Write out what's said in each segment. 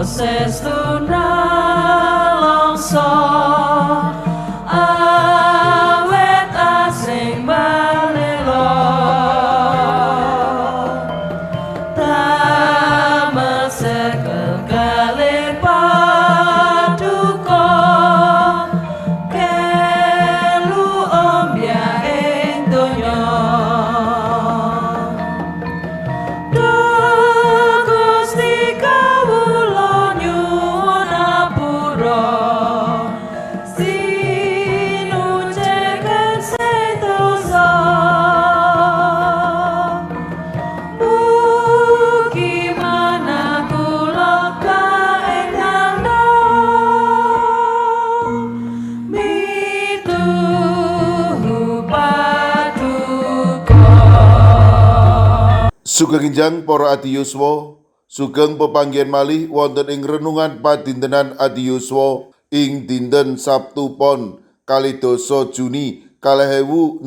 Sestu nalangsa awet asing balela damel sekekale paduka kelu ombyaing donya. Gusti kawula nyuwun apura sinuceken sedosa mugi manah kula kaenana mituhu paduka. Sugeng enjang para adiyuswa, sugeng pepanggihan malih wonten ing renungan padintenan adiyuswa ing dinten Sabtu Pon 22 Juni 2026.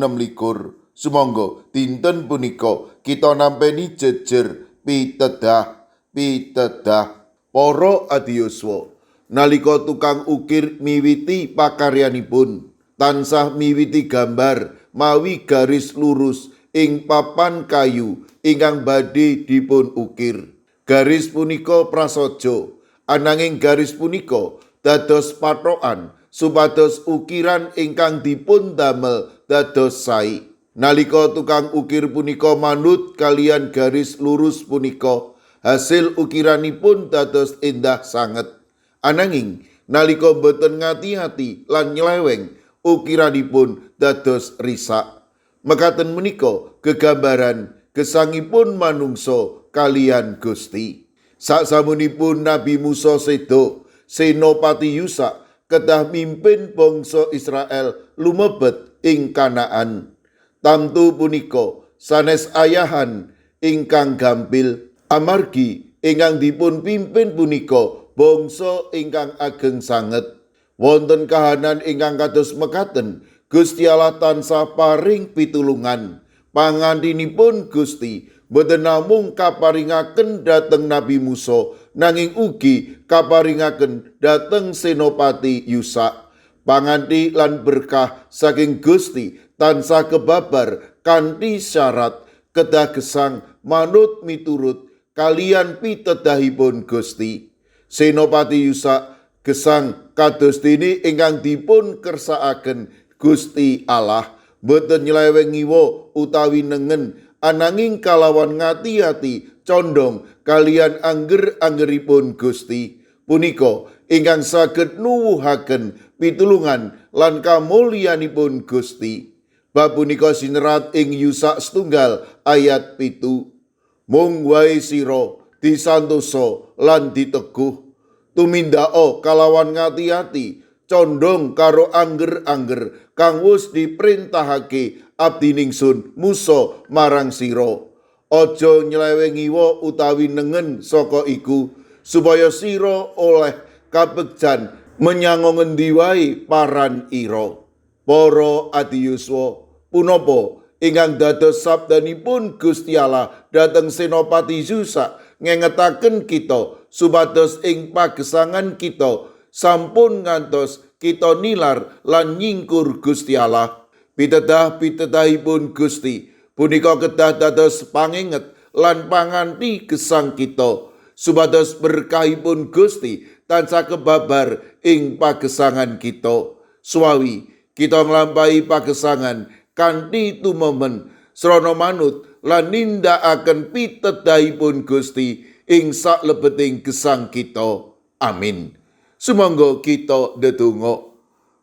Sumangga dinten punika kita nampeni jejer pitedah pitedah. Para adiyuswa, nalika tukang ukir miwiti pakaryanipun, tansah miwiti gambar mawi garis lurus ing papan kayu ingkang badhe dipun ukir. Garis punika prasaja, ananging garis punika dados pathokan supados ukiran ingkang dipun damel dados sae. Nalika tukang ukir punika manut kalian garis lurus punika, hasil ukiranipun dados endah sanget. Ananging nalika boten ngati-ati lan nyeleweng, ukiranipun dados risak. Mekaten menika gegambaran gesangipun manungsa kalian Gusti. Saksamunipun Nabi Musa sedo, Senopati Yusak kedah mimpin bangsa Israel lumebet ing Kanaan. Tamtu punika sanes ayahan ingkang gampil, amargi ingkang dipun pimpin punika bangsa ingkang ageng sanget. Wonten kahanan ingkang kados mekaten, Gusti Allah tansah paring pitulungan. Pangantinipun Gusti boten namung kaparingaken dhateng Nabi Musa, nanging ugi kaparingaken dhateng Senopati Yusak. Panganti lan berkah saking Gusti tansah kebabar kanthi syarat kedah gesang manut miturut kalian pitedahipun Gusti. Senopati Yusak gesang kados dene ingkang dipun kersakaken Gusti Allah, boten nyeleweng ngiwa utawi nengen, ananging kalawan ngati-ati condong kalian angger-anggeripun Gusti. Punika ingkang saged nuwuhaken pitulungan lan kamulyanipun Gusti. Bab punika sinerat ing Yusak 1 ayat 7. Mung wae sira disantosa lan diteguh, tumindaka kalawan ngati-ati condong karo angger-angger kang wis diperintahake abdi ningsun Musa marang sira. Aja nyeleweng ngiwa utawi nengen saka iku, supaya sira oleh kabegjan menyang ngendi wae paran ira. Para adiyuswa, punapa ingkang dados sabdanipun Gusti Allah dhateng Senopati Yusak ngengetaken kita supados ing pagesangan kita sampun ngantos kita nilar lan nyingkur Gusti Allah. Pitedah-pitedahipun Gusti punika kedah dados panginget lan panganti gesang kita supados berkahipun Gusti tansah kebabar ing pagesangan kita. Suwawi kita nglampahi pagesangan kanthi tumemen srana manut lan nindakaken pitedahipun Gusti ing saklebeting gesang kita. Amin. Sumangga kita ndedonga.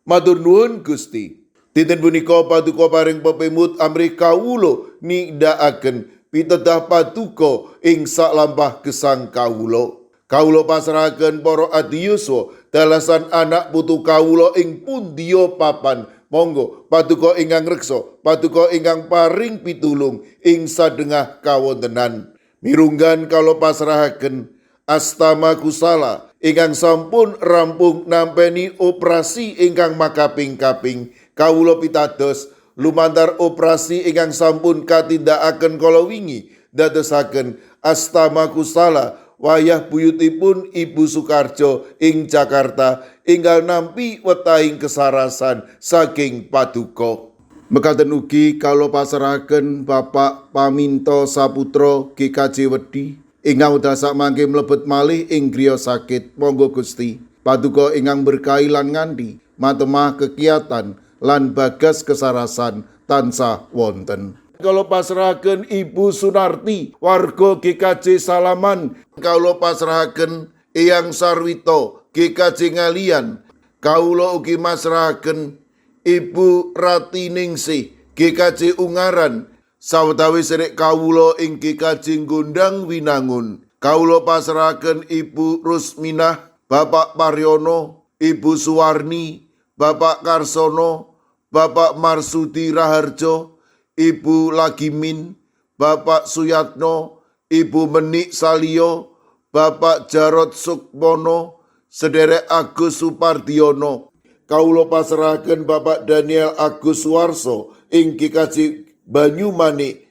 Matur nuwun Gusti. Dinten punika paduka paring pepemut amrih kawula nindakaken pitedah paduka ing saklampah gesang kawula. Kawula pasrahaken para adiyuswa dalasan anak putu kawula ing pundiya papan. Monggo paduka ingkang reksa, paduka ingkang paring pitulung ing sadengah kawontenan. Mirunggan kawula pasrahaken astama kusala ingkang sampun rampung nampeni operasi ingkang makaping-kaping. Kawula pitados lumantar operasi ingkang sampun katindakaken kala wingi dadosaken astama kusala wayah buyutipun Ibu Sukarjo ing Jakarta enggal nampi wetahing kesarasan saking paduka. Mekaten ugi kawula pasrahaken Bapak Paminto Saputra GKJ Wedi ingkang wekdal sakmangke mlebet malih ing griya sakit. Monggo Gusti, paduka ingkang berkahi lan nganti matemah kegiatan lan bagas kesarasan tansah wonten. Kawula pasrahaken Ibu Sunarti warga GKJ Salaman. Kawula pasrahaken Eyang Sarwito GKJ Ngaliyan. Kawula ugi masrahaken Ibu Ratiningsih GKJ Ungaran. Sawetawis serek kawula ing GKJ Gondang Winangun. Kawula pasrahaken Ibu Rusminah, Bapak Paryono, Ibu Suwarni, Bapak Karsono, Bapak Marsudi Raharjo, Ibu Lagimin, Bapak Suyatno, Ibu Menik Salio, Bapak Jarod Sukmono, Sederek Agus Supardiono. Kawula pasrahaken Bapak Daniel Agus Suwarso ing GKJ Banyumanik,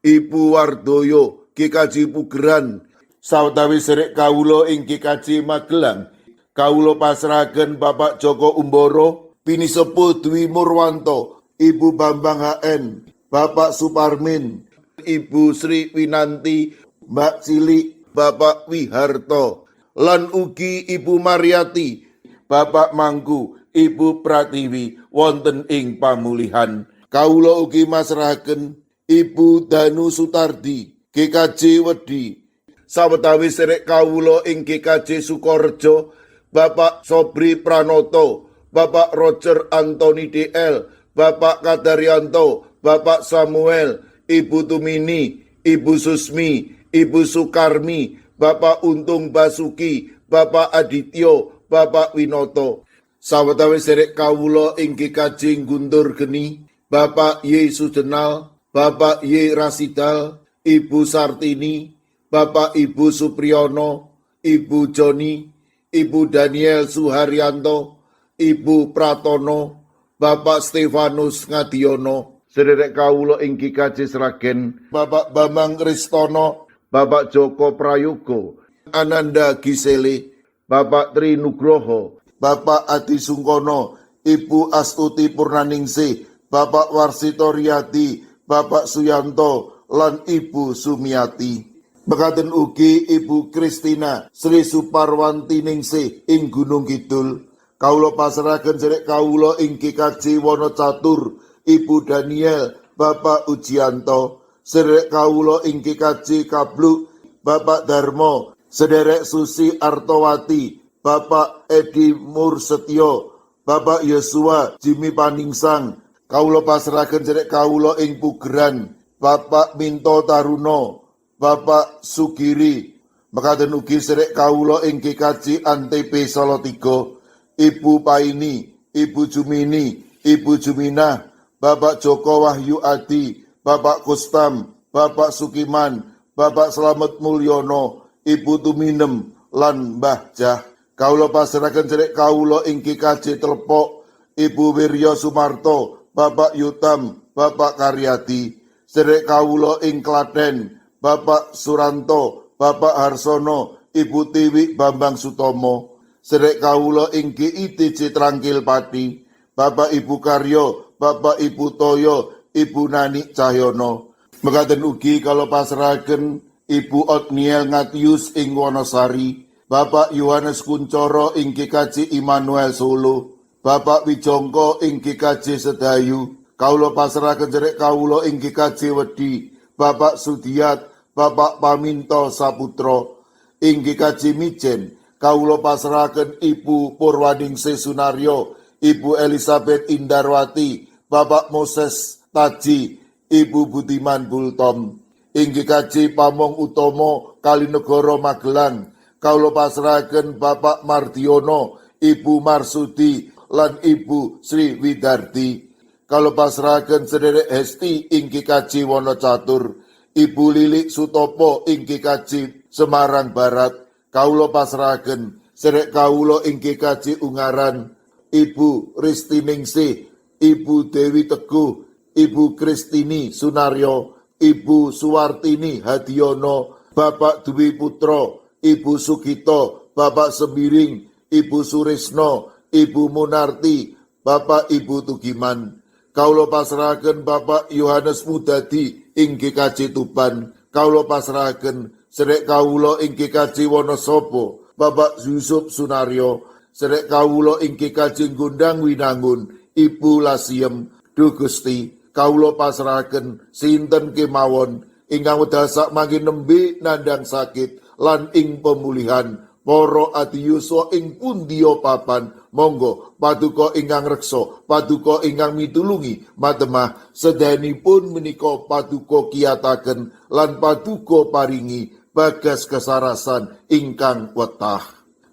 Ibu Wardoyo GKJ Pugeran. Sawetawis serek kawula ing GKJ Magelang, kawula pasrahaken Bapak Joko Umboro, Pinisepuh Dwi Murwanto, Ibu Bambang HN, Bapak Suparmin, Ibu Sri Winanti, Mbak Cilik, Bapak Wiharto, lan ugi Ibu Mariati, Bapak Mangku, Ibu Pratiwi wonten ing pamulihan. Kawula ugi masrahaken Ibu Danu Sutardi GKJ Wedi. Sawetawis serek kawula ing GKJ Sukorejo, Bapak Sobri Pranoto, Bapak Roger Anthony DL, Bapak Kadaryanto, Bapak Samuel, Ibu Tumini, Ibu Susmi, Ibu Sukarmi, Bapak Untung Basuki, Bapak Adityo, Bapak Winoto. Sawetawis serek kawula ing GKJ Guntur Geni, Bapak Y Sujenal, Bapak Y Rasidal, Ibu Sartini, Bapak Ibu Supriyono, Ibu Joni, Ibu Daniel Suharyanto, Ibu Pratono, Bapak Stefanus Ngadiono. Sederek kawula ing GKJ Sragen, Bapak Bambang Ristono, Bapak Joko Prayogo, Ananda Gisele, Bapak Tri Nugroho, Bapak Adi Sungkono, Ibu Astuti Purnaningsih, Bapak Warsito Riyadi, Bapak Suyanto, lan Ibu Sumiati. Mekaten ugi Ibu Kristina Sri Suparwanti Ningsih ing Gunung Kidul. Kawula pasrahaken serek kawula ing GKJ Wonocatur, Ibu Daniel, Bapak Ujianto, serek kawula ing GKJ Kabluk, Bapak Darmo, sederek Susi Artowati, Bapak Edi Mursetyo, Bapak Yosua Jimmy Paningsang. Kawula pasrahaken serek kawula ing Pugeran, Bapak Minto Taruno, Bapak Sugiri. Mekaten ugi serek kawula ing GKJ Antp Salatiga, Ibu Paini, Ibu Jumini, Ibu Juminah, Bapak Joko Wahyu Adi, Bapak Kustam, Bapak Sukiman, Bapak Slamet Mulyono, Ibu Tuminem, lan Mbah Jah. Kawula pasrahaken cerek kawula ing GKJ Telepok, Ibu Wiryo Sumarto, Bapak Yutam, Bapak Karyadi. Cerek kawula ing Klaten, Bapak Suranto, Bapak Harsono, Ibu Tiwi Bambang Sutomo. Cerek kawula ing GITJ Trangkil Pati, Bapak Ibu Karyo, Bapak Ibu Toyo, Ibu Nani Cahyono. Mekaten ugi kawula pasrahaken Ibu Otniel Ngatius ing Wonosari, Bapak Yohanes Kuncoro ing GKJ Immanuel Solo, Bapak Wijongko ing GKJ Sedayu. Kawula pasrahaken cerek kawula ing GKJ Wedi, Bapak Sudiat, Bapak Paminto Saputro. Ing GKJ Mijen, kawula pasrahaken Ibu Purwaningsih Sunaryo, Ibu Elizabeth Indarwati, Bapak Moses Taji, Ibu Budiman Bultom. Ing GKJ Pamong Utomo Kalinegoro Magelang, kawula pasrahaken Bapak Mardiono, Ibu Marsudi, lan Ibu Sri Widardi. Kawula pasrahaken sederek Hesti ing GKJ Wonocatur, Ibu Lilik Sutopo ing GKJ Semarang Barat. Kawula pasrahaken sederek kawula ing GKJ Ungaran, Ibu Ristiningsih, Ibu Dewi Teguh, Ibu Kristini Sunaryo, Ibu Suwartini Hadiono, Bapak Dwi Putro, Ibu Sugito, Bapak Sembiring, Ibu Surisno, Ibu Munarti, Bapak Ibu Tugiman. Kawula pasrahaken Bapak Yohanes Mudadi ing GKJ Tuban. Kawula pasrahaken sedherek kawula ing GKJ Wonosobo, Bapak Yusuf Sunaryo, sedherek kawula ing GKJ Gondang Winangun, Ibu Lasiem. Duh Gusti, kawula pasrahaken sinten kemawon ingkang wekdal sakmangke nembe nandhang sakit lan ing pemulihan para adiyuswa ing pundiya papan. Monggo paduka ingkang reksa, paduka ingkang mitulungi matemah sedayanipun menika paduka kiyataken lan paduka paringi bagas kesarasan ingkang wetah.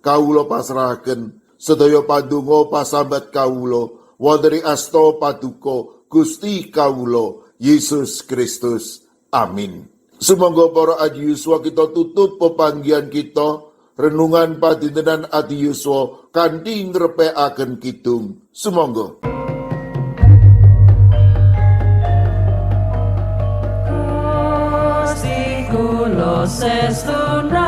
Kawula pasrahaken sedaya pandonga pasambat kawula wonten ing asta paduka Gusti kawula Yesus Kristus. Amin. Sumangga para adiyuswa kita tutup pepanggihan kita renungan padintenan adiyuswa kanthi ngrepekaken kidung. Sumangga. Gusti kula sestu.